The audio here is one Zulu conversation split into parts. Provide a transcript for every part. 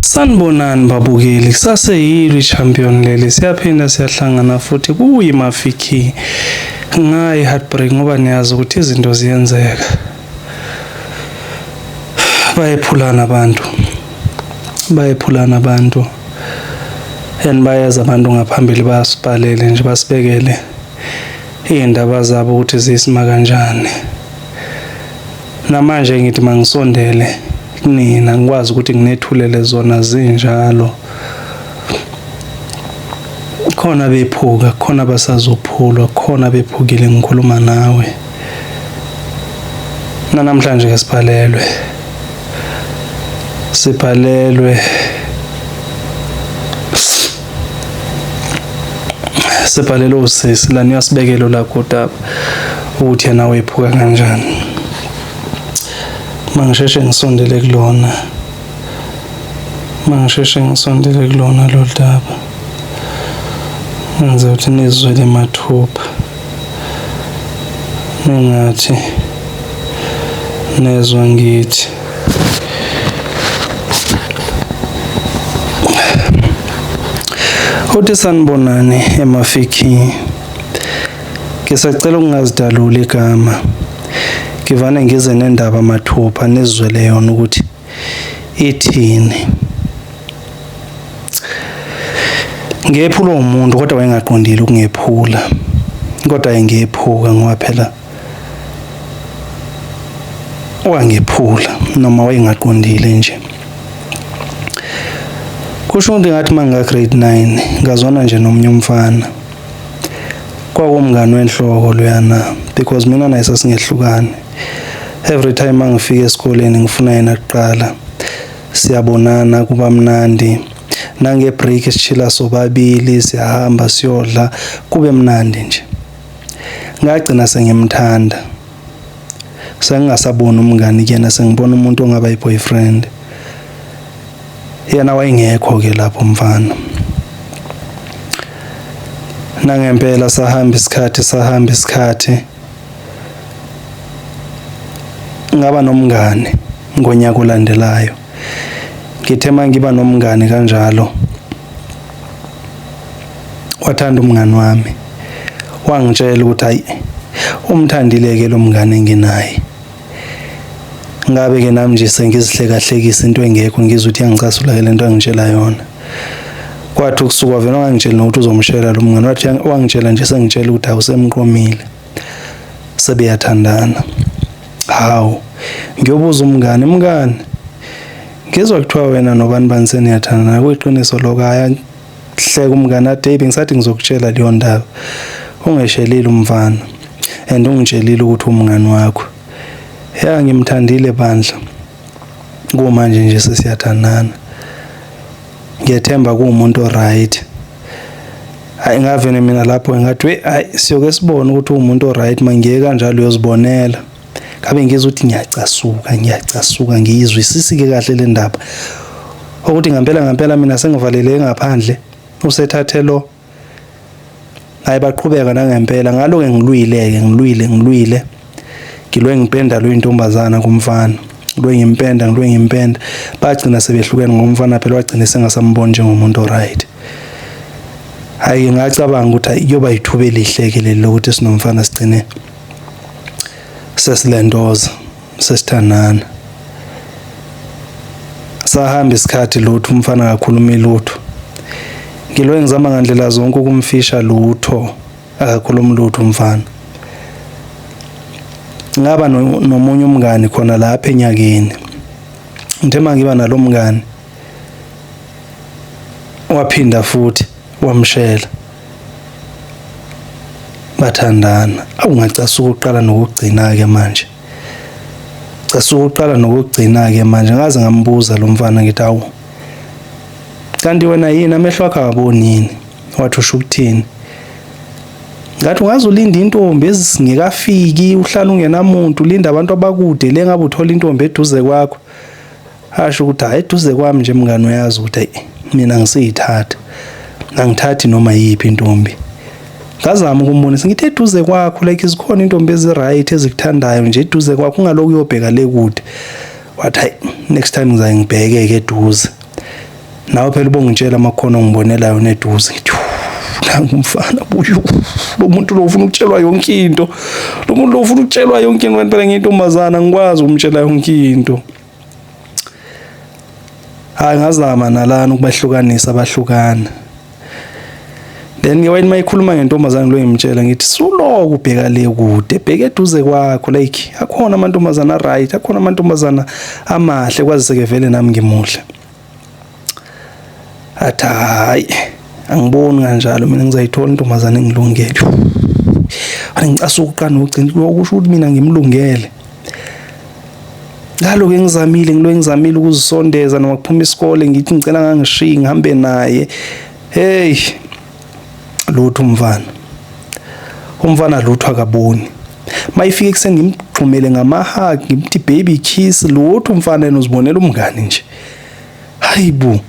Sanibonani babukeli, kusaseyilo i-champion leli, siyaphinda siyahlangana futhi kuyiMafiki ngayi heartbreak ngoba niyazi ukuthi izinto ziyenzeka. Bayephulana abantu, bayephulana abantu and bayeza abantu ngaphambili basibhalele nje basibekele iy'ndaba zabo ukuthi ziyisima kanjani. Namanje ngithi mangisondele kunina ngikwazi ukuthi nginethulele zona zinjalo. Khona bephuka, khona basazophulwa, khona bephukile ngikhuluma nawe. Nanamhlanje ke sibhalelwe. Sibhalelwe sibhalelwe usisi lana uyasibekela lakho udaba ukuthi yena wephuka kanjani. Mangisheshe ngisondele kulona. Mangisheshe ngisondele kulona lolu daba. Ngenze ukuthi nizwele mathupha. Ningathi nezwa ngithi. Uthi sanibonani emafikini. Ngisacela ukungazidaluli igama. Ngivane ngize nendaba mathupha nizwele yona ukuthi ithini. Ngephulwa umuntu kodwa wayengaqondile ukungephula. Kodwa engephuka ngoba phela wangephula noma wayengaqondile nje. Kusho ukuthi ngathi manga grade 9 ngazwana nje nomunye umfana. Kwakumngani wenhloko loyana because mina naye sasingehlukani. Every time mangifika esikoleni ngifuna yena kuqala. Siyabonana kuba mnandi. Nange break sishila sobabili siyahamba siyodla kube mnandi nje. Ngagcina sengimthanda. Sengingasaboni umngani kuyena sengibona umuntu ongaba i-boyfriend. Yena wayengekho ke lapho mfana. Nangempela sahamba isikhathi sahamba isikhathi. Ngaba nomngani ngonyaka olandelayo. Ngithe mangiba nomngani kanjalo wathanda umngani wami. Wangitshela ukuthi hayi umthandile ke lo mngane enginaye. Ngabe ke nami nje sengizihlekahlekisa into engekho ngizwe ukuthi iyangicasula ke lento angitshela yona. Kwathi ukusuka wavele wangitshela nokuthi uzomshela lo mngane wathi wangitshela nje sengitshela ukuthi awusemqomile. Sebeyathandana. Hawu, ngiyobuza umngane, mngane ngizwa kuthiwa wena nobani bani seniyathandana kuyiqiniso lokho hhayi hleka umngane athi hey bengisathi ngizokutshela leyo ndaba ungeshelile umfana and ungitshelile ukuthi umngane wakho ya ngimthandile bandla kumanje nje sesiyathandana ngiyethemba kuwumuntu oright hayi ngavene mina lapho ngathi we hayi siyoke sibone ukuthi uwumuntu oright mangiye kanjalo uyozibonela ngabe ngizwa ukuthi ngiyacasuka ngiyacasuka ngiyizwisisi-ke kahle le ndaba ukuthi ngampela ngampela mina sengivalele ngaphandle usethathe lo hayi baqhubeka nangempela ngalo-ke ngilwile-ke ngilwile ngilwile ngilwe ngipenda lo intombazana kumfana ngilwe ngimpenda ngilwe ngimpenda bagcina sebehlukene ngomfana phela wagcina sengasamboni njengomuntu oright hayi ngacabanga ukuthi kuyoba yithuba elihle-ke leli lokuthi sinomfana sigcine sesilentoza sesithandana sahamba isikhathi lutho umfana akakhulumi lutho ngilwe ngizama ngandlela zonke ukumfisha lutho akakhulumi lutho umfana ngaba nomunye umngani khona lapha enyakeni ngithe mangiba nalo mngani waphinda futhi wamshela bathandana awungacasuka uqala nokugcina ke manje casuka uqala nokugcina ke manje ngaze ngambuza lo mfana ngithi awu kanti wena yini amehlo akho akaboni yini wathi usho ukuthini ngathi ungaze ulinde intombi ezingekafiki uhlala ungenamuntu ulinda abantu abakude le ngabe uthola intombi eduze kwakho asho ukuthi hayi eduze kwami nje mngani uyazi ukuthi hayi mina ngisiyithatha angithathi noma yiphi intombi ngazama ukumbonisa ngithi eduze kwakho like zikhona intombi ezi-right ezikuthandayo nje eduze kwakho ungalokhu uyobheka le kude wathi hayi next time ngizaye ngibheke-ke eduze. Nawe phela ubongitshela amakhono ongibonela yona eduze. Ngithi nangu umfana buyu. Lo muntu lo ufuna ukutshelwa yonke into. Lo muntu lo ufuna ukutshelwa yonke into phela ngiyintombazana ngikwazi ukumtshela yonke into. Hayi ngazama nalana ukubahlukanisa bahlukana. Then ke wayini mayikhuluma ngentombazane lo ngimtshela ngithi suloko ubheka le kude bheka eduze kwakho like akhona amantombazana right akhona amantombazana amahle kwazise ke vele nami ngimuhle. Athi hayi angiboni kanjalo mina ngizayithola intombazane engilungele. Wani ngicasuka uqala nogcina kusho ukuthi mina ngimlungele. Ngalokho engizamile ngilo engizamile ukuzisondeza noma kuphuma isikole ngithi ngicela ngangishiyi ngihambe naye. Hey lutho umfana. Umfana lutho akaboni. Mayifika ekuseni ngimgxumele ngamahug ngimthi baby kiss lutho umfana yena uzibonela umngani nje. Hayibo.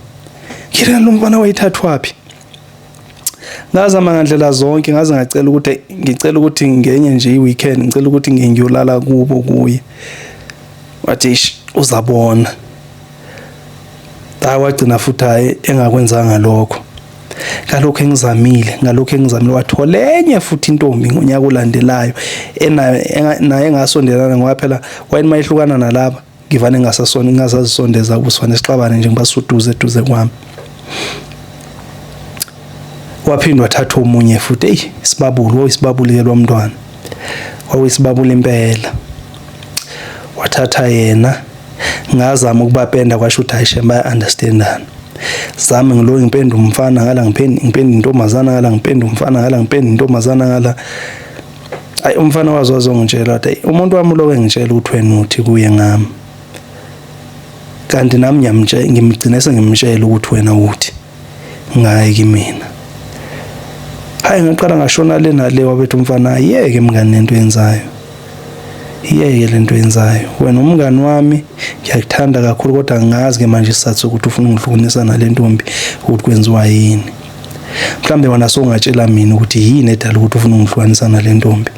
Ngirena lo mfana wayithathwaphi? Ngazama ngandlela zonke ngaze ngacela ukuthi ngicela ukuthi ngenye nje i-weekend ngicela ukuthi ngiye ngiyolala kubo kuye. Wathi eish uzabona. Hayi wagcina futhi hhayi engakwenzanga lokho. Ngalokho engizamile, ngalokho engizamile wathola enye futhi intombi ngonyaka olandelayo enayo naye engasondelana ngoba phela wayeni mayehlukana nalaba ngivane ngingasasona ngingasazisondeza kubo sifane sixabane nje ngibasuduze eduze kwami. Waphinde wathatha omunye futhi eyi isibabuli wawuyisibabuli-ke lo mntwana wawuyisibabuli impela. Wathatha yena ngazama ukubapenda kwasho ukuthi hayi shem baya-understandana. Zami ngilo ngipenda umfana ngala ngipenda ngipenda intombazana ngala ngipenda umfana ngala ngipenda intombazana ngala. Ayi umfana wazi wazongitshela wathi umuntu wami uloke engitshela ukuthi wena uthi kuye ngami. Kanti nami ngiyamtshela ngimgcine sengimtshela ukuthi wena uthi ngaye kimina. Hayi ngaqala ngashona le nale wabethu umfana ayeke mngani lento yenzayo. Iyeke lento yenzayo. Wena umngani wami ngiyakuthanda kakhulu kodwa angazi ke manje isizathu sokuthi ufuna ungihlukanisa nale ntombi ukuthi kwenziwa yini. Mhlambe wena sowungatshela mina ukuthi yini edala ukuthi ufuna ungihlukanisa nale ntombi.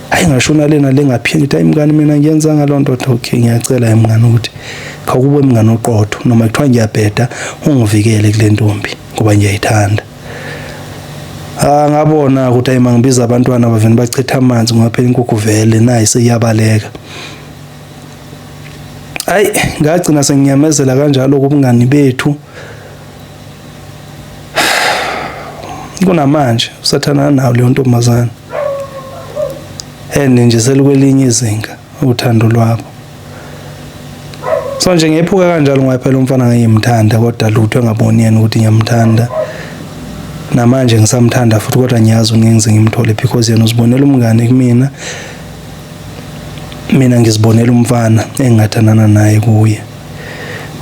Hayi ngashona lena le ngaphinde ngithi hayi mngani mina ngiyenza ngaloo nto okay ngiyacela mngani ukuthi khawukube mngani oqotho noma kuthiwa ngiyabheda ungivikele kule ntombi ngoba ngiyayithanda. Ah ngabona ukuthi ayi mangibiza abantwana bavele bachitha amanzi ngoba phela inkukhu vele nayi seyiyabaleka. Ayi ngagcina senginyamezela kanjalo kubungani bethu. Kunamanje usathandana nayo leyo ntombazane. And nje selukwelinye izinga uthando lwabo. So nje ngephuka kanjalo ngoba phela umfana ngangimthanda kodwa lutho engaboni yena ukuthi ngiyamthanda. Namanje ngisamthanda futhi kodwa ngiyazi ngeke ngize ngimthole because yena uzibonela umngane kumina. Mina ngizibonela umfana engingathandana naye kuye.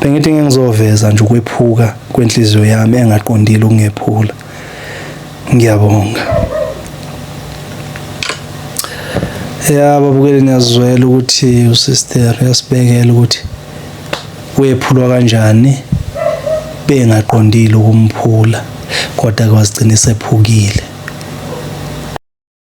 Bengithi ngeke ngizoveza nje ukwephuka kwenhliziyo yami engaqondile ukungephula. Ngiyabonga. Ya babukeli niyazizwela ukuthi usister uyasibekela ukuthi wephulwa kanjani bengaqondile ukumphula kodwa kwazigcina esephukile.